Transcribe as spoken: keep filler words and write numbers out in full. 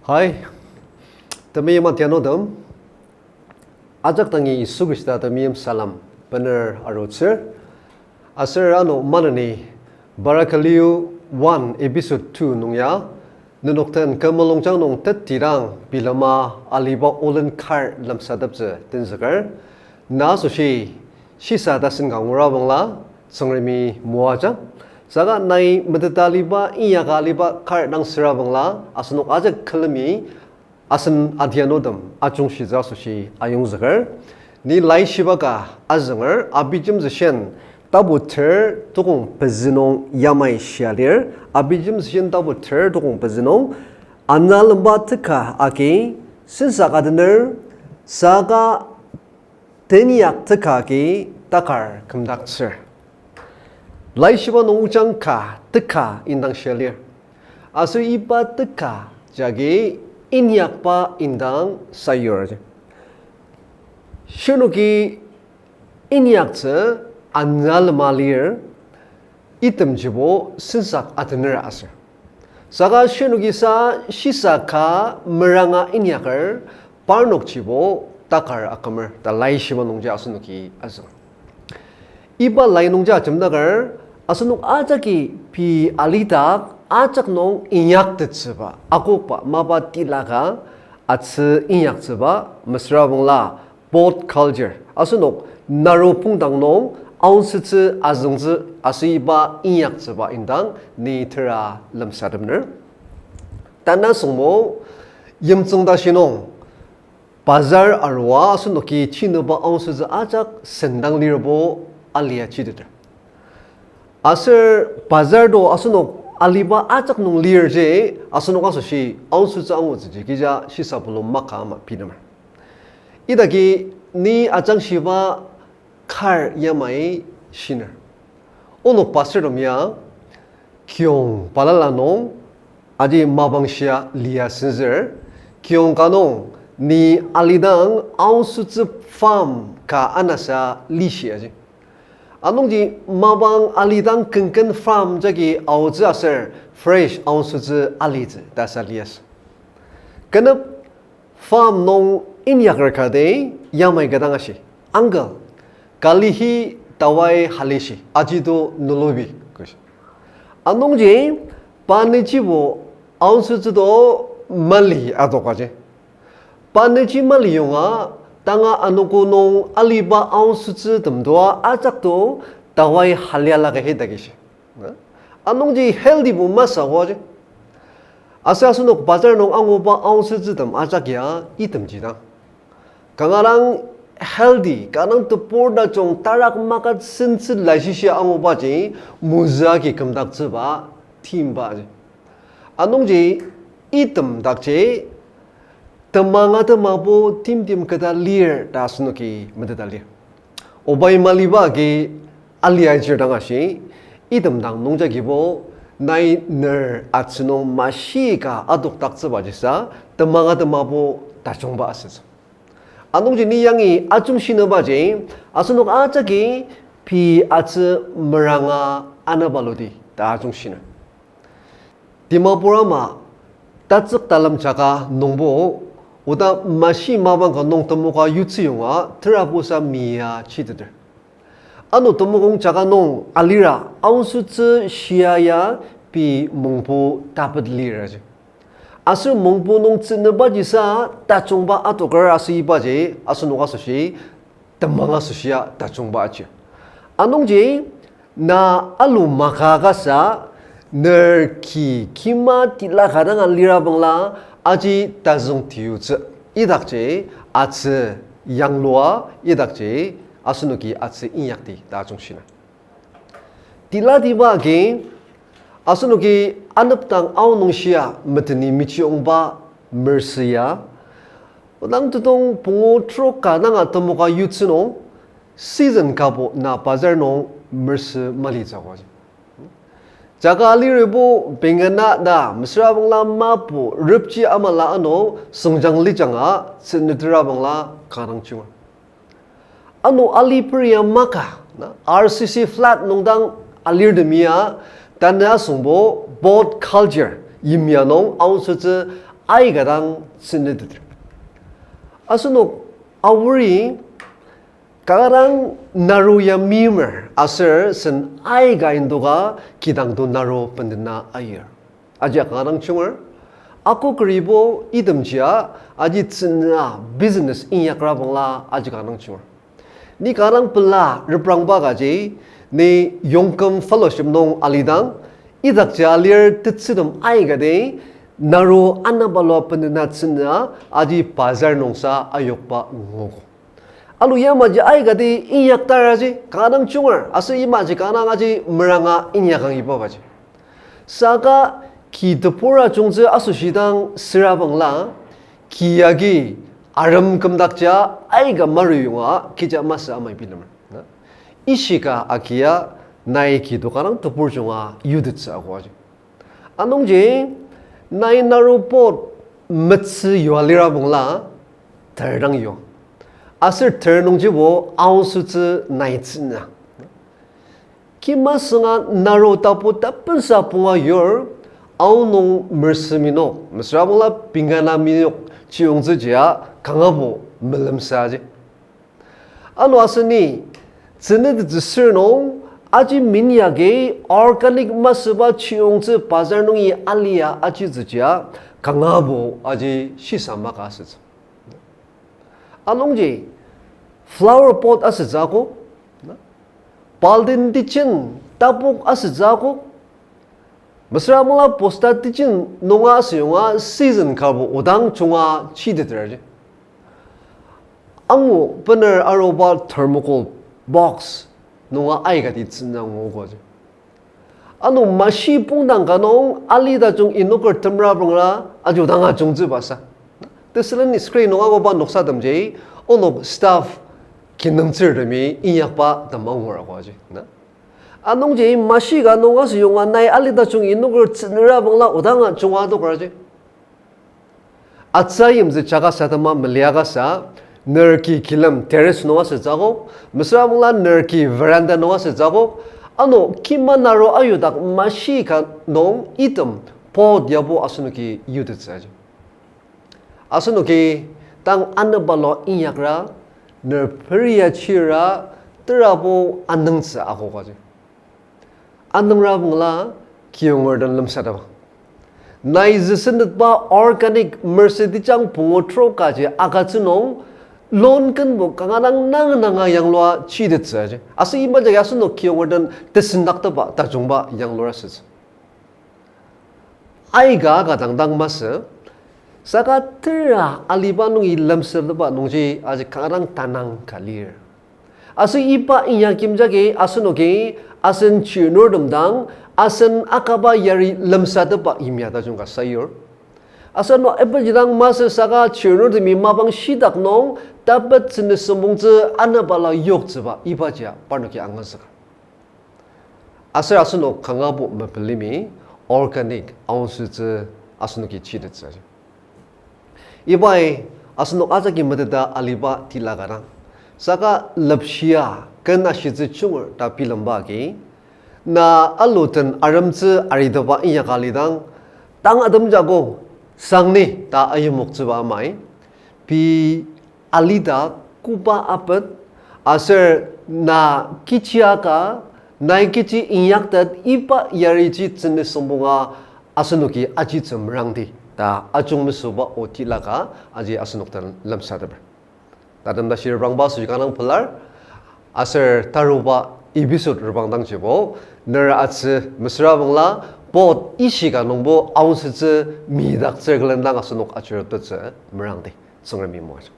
Hi, temeim atianutem. Ajak dangi Yisu Khrista temeim salem bener arutsür. Aser ano maneni Barakaliu one episode two nung ya, nenok den kü mulungjang nung tettidang bilema aliba olen kar lemsateptsü tenzüker. Na asoshi shisa tasen ka ngura bangla, Tsüngremi moajang. Saka nai meteta aliba, inyaka aliba kar dang süra bangla, asenok ajak külemi asen adianutem ajungshitsü asoshi ayongzüker. Ni laishiba ka azünger, Abijemtsüshin tapu ter tukong pezü nung yamai shia lir. Abijemtsüshin tapu ter tukong pezü nung, anza lemba teka agi sensa ka tener, saka teniak teka agi takar kümdaktsür. Laishiba nung ojang ka teka indang shia lir. Aser iba teka jagi inyakba indang sayur. Shirnoki inyaktsü anza lema lir, itemjibo sensak atener aser. Saka shirnoki sa shisa ka meranga inyaker, parnokjibo takar akümer ta laishiba nungji asenoki azüng. Iba lai nungji ajemdaker, asenok ajaki pei alidak ajak nung inyaktettsüba akokba mapa tila ka atsü inyaktsüba mesüra bangla, pod culture. Asenok naro pongdang nung aonsütsü azüngtsü aser iba inyaktsüba indang ni tera lemsatemer. Tanü asüngbo yimtsüng tashi nung bazar arua asenoki chinüba aonsütsü ajak sendang lirbo alia chiteter. Aser bazar to asenok aliba ajak nung lirji asenok asoshi aonsütsü angutsüji kija shisa pulu maka ama bilemer. Idaki ni ajangshiba kar yamai shiner. Onok pastortem ya kiyong balala nung aji mapang shia lia senzür, kiyong ka nung ni alidang aonsütsü farm ka anasa lishi aji. Anungji mapang alidang kenken farm jagi aotsü aser fresh aonsütsü alitsü ta sa liasü. Kenep farm nung inyaker ka de yamai ka dang ashi, Uncle, kali hi tawai halishi, aji to nulubi, koshi. Anungji pa nüjibo aonsütsü to mali adokaji. Pa nüji mali yonga tanga anogo nung aliba aonsütsütem toa ajak to tawai halia laka hi takishi. Anungji healthybo masü aji. Aser asenok bazar nung anguba aonsütsütem ajak ya itemji dang. Kanga dang healthy, kanga dang tebur tajung tarak makat sentsü laishishi angubaji mozü agi kümdaktsüba timba aji. Anungji item dakji temanga temabo timtem keta lir ta asenoki meteta lir. Obai maliba agi alia ajir dang ashi, item dang nungjagibo nai ner atsü nung mashi ka adokdaktsübajisa temanga temabo tajungba asütsü. Anungji ni yangi ajungshinübaji asenok ajaki pei atsü meranga anabaludi ta ajungshiner. Dimapur ama tatsük talem jaka nungbo, oda mashi mapang ka nung temoka yutsü yonga terapusa mia chiteter. Ano temokong jaka nung alira aonsütsü shia ya pei mongpu tapet liraji. Aser mongpu nung tsünübajisa tajungba adoker aser ibaji asenok asoshi temang asoshia tajungba aji. Anungji na alu maka kasa ner ki kima tila ka dang alira bangla aji tazüng tiyutsü idakji atsü yanglua idakji asenoki atsü inyakdi ta ajungshina. Tilatiba agi, asenoki anepdang aonung shia meteni mechiongba mersü ya, odang tetong pungu trok ka nanga temoka yutsü nung, season kabo na bazar nung mersü malitsü aji. Jaka aliribo bengena ta mesüra bangla mapu repji amala ano sengjang lijanga tsünetera bangla kanga dang junga. Ano aliper ya maka, na, R C C flat nung dang alirtemi ya, tanü asüngbo pod culture, yimya nung aonsütsü aika dang tsüneteter. Asenok aori kanga dang naro ya meimer aser sen aika indoka kidang to naro bendena ayir. Aji kanga dang junger. Akokeribo itemjia aji tsünea business inyakrabangla aji kanga dang junger. Ni kanga dang pela reprangba kaji, ni Yongkum Fellowship nung alidang, idakji alir tetsütem aikati, naro anabalua penena tsünea aji bazar nungsa ayokba nguogo. Alu yamaji aikati inyaktaraji kanga dang junger, aser imaji kanga dang aji meranga inyakang iba baji. Saka ki tebur ajungtsü asoshidang sürabangla, ki agi arem kümdakja aika maru yonga kecha masü amai bilemer. Na? Ishika agia nai ki to kanga dang tebur junga yutettsü ago aji. Anungji, nai naro pot metsü yua lirabangla, ter dang yua. Aser ter nungjibo aonsütsü nai tsüna. Ki masünga naro tapu tapensa punga yur, aonung mersü minok, mesüra bangla pingana minok chiyongtsüjia kangabo melemsaji. Ano aseni, tsünetettsü sür nung, aji minyagi organic masüba chiyongtsü bazar nungi alia ajitsüjia kangabo aji shisa maka asütsü. Anungji flower pot asütsü akok, baltin tejen tapok asütsü akok, mesüra bangla bosta tejen nunga asüyonga season kabo odang junga chiteter aji. Angu bener aruba thermocol box nunga aikati tsüna nguogo aji. Ano mashi pongdang ka nung ali tajung inoker temra bangla aji odang ajungtsübasa. Tesülen screen nung akoba noksatemji, onok staff kinemtsürtemi inyakba tem angur ago aji. Na? Anungji mashi ka nung asüyonga nai ali tajung inoker tsünera bangla odang ajunga adoker aji. Atsü yimtsü jaka sa tema meliakasa, ner ki kilem terrace nung asütsü akok, mesüra bangla ner ki veranda nung asütsü akok, ano kima naro ayudak mashi ka nung item pot yabo asenoki yutettsü aji. Asenoki tang anebalua inyakra, ner peria chira, terabo anüngtsü akok aji. Anüngra bangla kiyongertem lemsatepba. Nai züsendetba organic mercy tejang pungu trok kaji agütsü nung, lon kenbo kanga dang nang nanga yanglua chitettsü aji. Aser iba jagi asenok kiyongertem tesendaktepba tajungba yanglur asütsü. Aika ka dang dang masü, saka tera aliba nungi lemsatepba nungji aji kanga dang tanang ka lir. Aser iba inyaktsü jagi asenoki asen chirnurtem dang asen akaba yari lemsatepba yimya tajung ka sayur. Aser ano ibaji dang masü saka chirnurtemi mapang shidak nung tapet tsüni sümbongtsü anepala yoktsüba ibajia parnoki angazüka. Aser asenok kangabo mepelimi organic aonsütsü asenoki chitettsü aji. Ibai asenok ajaki meteta aliba tila ka dang. Saka lepshia ken ashitsü chunger ta bilemba agi, na alu den aremtsü ariteba inyaka lidang, tang atemjako sangni ta ayimoktsüba amai, pei alidak koba apet, aser na kechi aka, nai kechi inyaktet iba yariji tsüni sümbonga asenoki ajitsü merangdi ta ajungmesüba o tila ka aji asenok den lemsateper. Tatem ta shirabangba süji kanga dang pelar, aser taruba episode reprangdangjibo, ner atsü mesüra bangla pot ishika nungbo aonsütsü midaktsür külen dang asenok ajurutetsü merangdi. Tsüngremi moajang.